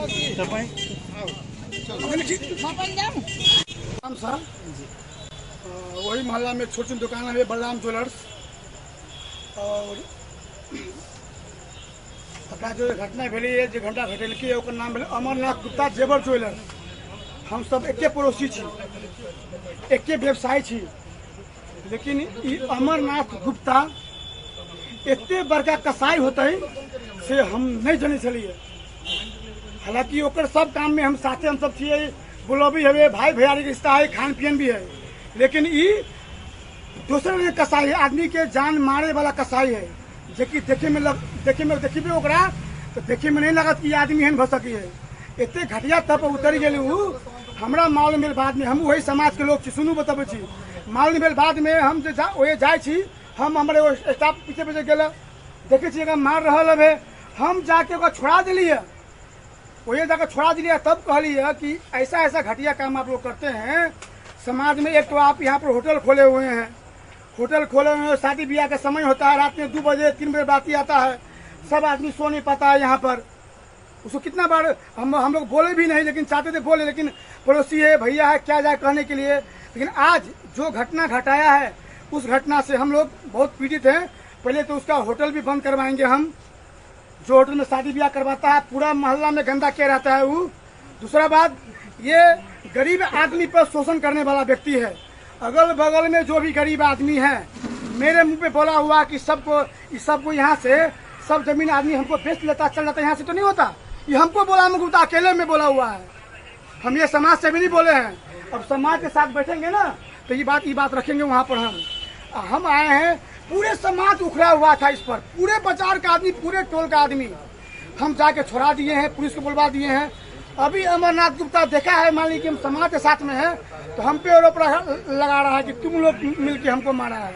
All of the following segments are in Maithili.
हम सर वही मोहल्ला में छोटी दुकान है बलराम ज्वेलर्स। और अपना जो घटना भेलै जे घंटा घटेलकै ओकर नाम भेलै अमरनाथ गुप्ता जेवर ज्वेलर्स। हम सब एके पड़ोसी छी, एके व्यवसाय छी, लेकिन ई अमरनाथ गुप्ता एते बड़का कसाई होतै से हम नहीं जनै छलियै। हालांकि ओकर सब काम में हम साथे हम सब छियै, बोलबी हवे, भाई भैयारी के रिश्ता है, खान पियन भी है, लेकिन ई दोसर में कसाई है, आदमी के जान मारे वाला कसाई है, जेकि देखे में देखे में देखिबे ओकरा तो देखे में नहीं लगत कि आदमी एहन भऽ सकी है। एते घटिया तब उतरि गेल उ। हमरा मालूम भेल बाद में, हम वही समाज के लोग छी, सुनू बतबै छी, मालूम भेल बाद में हम जे ओहे जाइ छी, हम हमर एगो स्टाफ पीछे पीछे गेल, देखै छी एकरा मार रहल हवे, हम जाके ओकरा छोड़ा देलियै, वही जाकर छोड़ा दिलियै। तब कहलियै कि ऐसा ऐसा घटिया काम आप लोग करते हैं समाज में। एक तो आप यहाँ पर होटल खोले हुए हैं, होटल खोले हुए हैं, शादी ब्याह का समय होता है, रात में 2 बजे 3 बजे बाती आता है, सब आदमी सो नहीं पाता है यहाँ पर। उसको कितना बार हम लोग बोले भी नहीं, लेकिन चाहते थे बोले, लेकिन पड़ोसी है, भैया है, क्या जाए कहने के लिए। लेकिन आज जो घटना घटाया है उस घटना से हम लोग बहुत पीड़ित हैं। पहले तो उसका होटल भी बंद करवाएंगे हम, जो होटल में शादी ब्याह करवाता है, पूरा मोहल्ला में गंदा किया रहता है वो। दूसरा बात, ये गरीब आदमी पर शोषण करने वाला व्यक्ति है। अगल बगल में जो भी गरीब आदमी है, मेरे मुंह पे बोला हुआ कि सबको सबको यहाँ से सब जमीन आदमी हमको बेच लेता चल जाता, यहाँ से तो नहीं होता। ये हमको बोला, हमको तो अकेले में बोला हुआ है, हम ये समाज से भी नहीं बोले हैं। अब समाज के साथ बैठेंगे ना तो ये बात रखेंगे वहाँ पर। हम आए हैं, पूरे समाज उखड़ा हुआ था इस पर, पूरे बाजार का आदमी, पूरे टोल का आदमी। हम जाके छोड़ा दिए हैं, पुलिस को बुलवा दिए हैं। अभी अमरनाथ गुप्ता देखा है, मान लीजिए कि हम समाज के साथ में है, तो हम पे आरोप लगा रहा है कि तुम लोग मिलके हमको मारा है,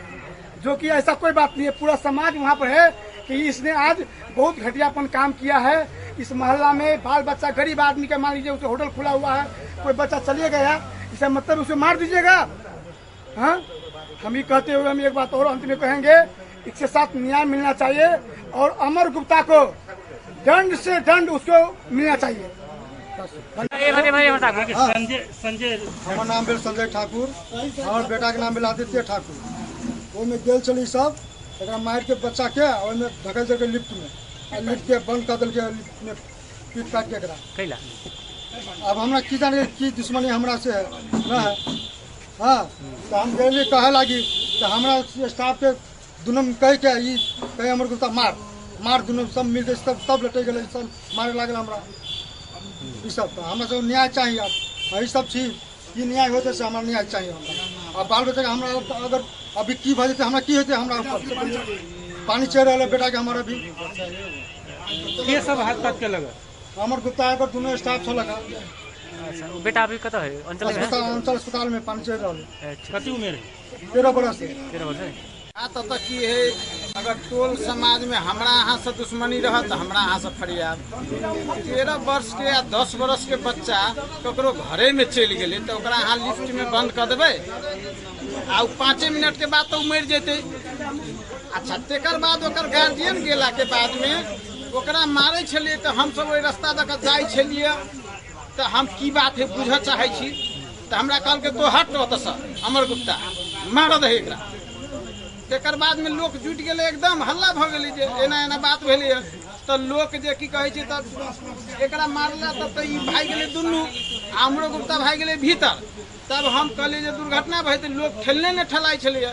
जो कि ऐसा कोई बात नहीं है। पूरा समाज वहाँ पर है कि इसने आज बहुत घटियापन काम किया है। इस मोहल्ला में बाल बच्चा गरीब आदमी का, मान लीजिए उसे होटल खुला हुआ है, कोई बच्चा चले गया, इसका मतलब उसे मार दीजिएगा। हाँ, हम ये कहते हुए हम एक बात और अंत में कहेंगे, इसके साथ न्याय मिलना चाहिए और अमर गुप्ता को दंड से दंड उसको मिलना चाहिए। संजय, हमर नाम भेल संजय ठाकुर, हमर बेटा के नाम भेल आदित्य ठाकुर। ओहिमे गेल छली सब, एकरा मारि के बच्चा के ओहिमे धकेल देलकै लिफ्ट में, आ लिफ्ट के बंद कऽ देलकै, लिफ्ट में पीट काटि के एकरा। अब हमरा की जाने की दुश्मनी हमरा से है न है। हाँ, तो हम गेली कहे लागी तो हमरा स्टाफ के दुनू कह के ई कहे अमर गुप्ता मार मार, दुनू सब मिल के सब सब लटक गेलै, सब मारे लागल हमरा। ई सब तो हमरा सब न्याय चाहिए। अब यही सब चीज की न्याय होते से हमरा न्याय चाहिए। हमरा अब बाल बच्चा के हमरा अगर अभी की भऽ जेतै, हमरा की होतै, हमरा ऊपर पानी चढ़ि रहल है बेटा के हमारा भी। के सब हाथ पात के लगा अमर गुप्ता एकर दुनू स्टाफ छलक। अच्छा, बेटा अभी कतऽ है? अंचल अस्पताल, अंचल अस्पताल में पानी चढ़ि रहल है। कति उम्र है? 13 बरस। 13 वर्ष है। बात एतऽ की है, अगर टोल समाज में हमरा अहाँ से दुश्मनी रहत तऽ हमरा अहाँ से फरियाद। 13 वर्ष के या 10 वर्ष के बच्चा ककरो घरे में चलि गेलै तऽ ओकरा अहाँ लिफ्ट में बंद कऽ देबै, आ 5 मिनट के बाद तऽ ओ मरि जेतै। अच्छा, तकर बाद ओकर गार्जियन गेला के बाद में ओकरा मारै छलियै तऽ हमसब ओहि रास्ता दऽ कऽ जाइ छलियै, तऽ हम की बात है बुझऽ चाहै छी, तऽ हमरा कहलकै तो हट ओतऽसँ अमर गुप्ता, मारऽ दही एकरा। तकर बाद में लोक जुटि गेलै, एकदम हल्ला भऽ गेलै जे एना एना बात भेलैए। तऽ लोक जे की कहै छै, तऽ एकरा मारला तब तऽ ई भागि गेलै दुनू, आ अमरो गुप्ता भागि गेलै भीतर। तब हम कहलियै जे दुर्घटना भऽ जेतै, लोक ठेलने नहि ठेलाइ छलैए।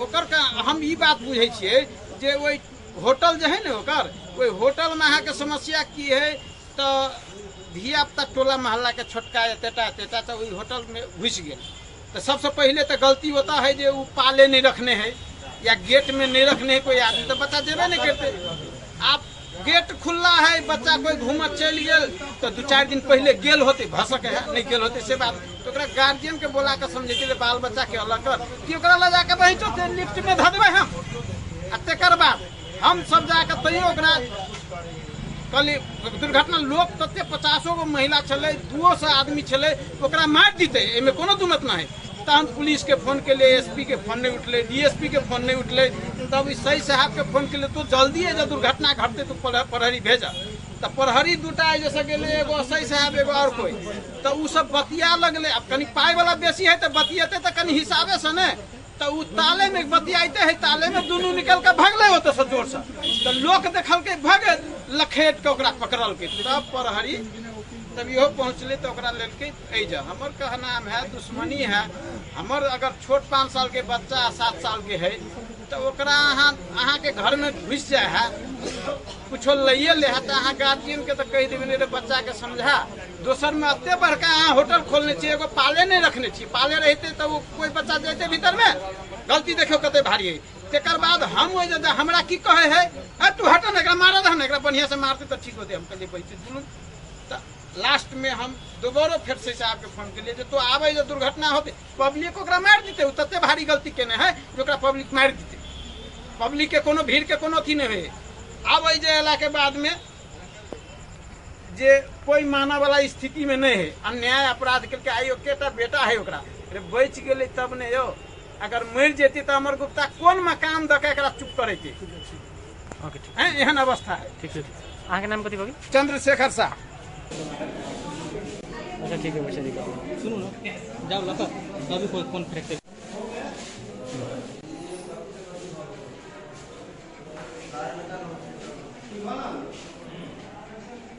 ओकर हम ई बात बुझै छियै जे ओहि होटल जे है ने ओकर, ओहि होटलमे अहाँके समस्या की है, तऽ धियापुता टोला मोहल्लाके छोटका एतेटा एतेटा तऽ ओहि होटलमे घुसि गेल। तो सबसे पहले तो गलती होता है जे वो पाले नहीं रखने है या गेट में नहीं रखने है कोई आदमी, तो बच्चा जेबे नहीं करते। आप गेट खुला है, बच्चा कोई घूमत चलि गेल तो 2-4 दिन पहले गेल होते, भऽ सकै है नहीं गेल होते से बात। तो ओकरा गार्जियन के बोला के समझेतै बाल बच्चा के अलग कर कि ओकरा लऽ जाके बहिचो लिफ्ट में धऽ देबै हम, आ तकर बाद हम सब जाके तैयो ओकरा कहली दुर्घटना। लोक तते 50 गो महिला छलै, 200 आदमी छलै, ओकरा मारि दितै, एहिमे कोनो दुमत नहि है। तहन पुलिस के फोन केलियै, एसपी के फोन नहीं उठलै, डीएसपी के फोन नहीं उठलै, तब सही साहब के फोन केलियै, तो जल्दी जब दुर्घटना घटतै तो प्रहरी भेज। तऽ प्रहरी दूटा जैसे गेलै, एगो असई साहब एगो आओर कोइ, तऽ ओ सब बतिया लगलै। आब कनि पाइवला बेसी है तऽ बतियेतै तऽ कनि हिसाबेसँ ने, तऽ ओ तालेमे बतियाइते है, तालेमे दुनू निकल के भगलै ओतऽसँ जोरसँ, तऽ लोक देखलकै भगे लखेट के ओकरा पकड़लकै। तब प्रहरी तब इहो पहुँचलै तऽ ओकरा लेलकै एहि। हमर कहनाम है दुश्मनी है हमर, अगर छोट 5 साल के बच्चा 7 साल के है तऽ ओकरा अहाँ अहाँके घरमे घुसि जाइ है, कुछो लैए ले है, तऽ अहाँ गार्जियनके तऽ कहि देबै रे बच्चाके समझा। दोसरमे एते बड़का अहाँ होटल खोलने छियै, एगो पाले नहि रखने छियै, पाले रहिते तऽ ओ कोइ बच्चा जैते भीतरमे, गलती देखियौ कते भारी है। तकर बाद हम ओहि जे हमरा की कहै है, ए तू हट ने, एकरा मारऽ दह ने, एकरा बढ़िआँसँ मारतै तऽ ठीक होतै। हम कहलियै बैठे दुनू। तऽ लास्टमे हम दोबारो फेर से साहबके फोन केलियै जे तो आबै जे दुर्घटना होतै, पब्लिक ओकरा मारि देतै, ओ तते भारी गलती केने है जे ओकरा पब्लिक मारि देतै, पब्लिकके कोनो भीड़के कोनो अथी नहि होइ। आब एहि जे अयलाके बादमे जे कोइ मानऽ वाला स्थितिमे नहि है, अन्याय अपराध केलकै। आइ एकेटा बेटा है ओकरा, अरे बचि गेलै तब ने यौ, अगर मरि जेतै तऽ अमर गुप्ता कोन मकान दऽ के एकरा चुप करेतै? ओके ठीक। हैं, एहन अवस्था है। ठीक छै। अहाँके नाम कथी भऽ गेल? चंद्रशेखर शाह। अच्छा ठीक है, वैसे दिक्कत सुनू ने, जाउ लऽ कऽ अभी कोन फ्रैक्चर।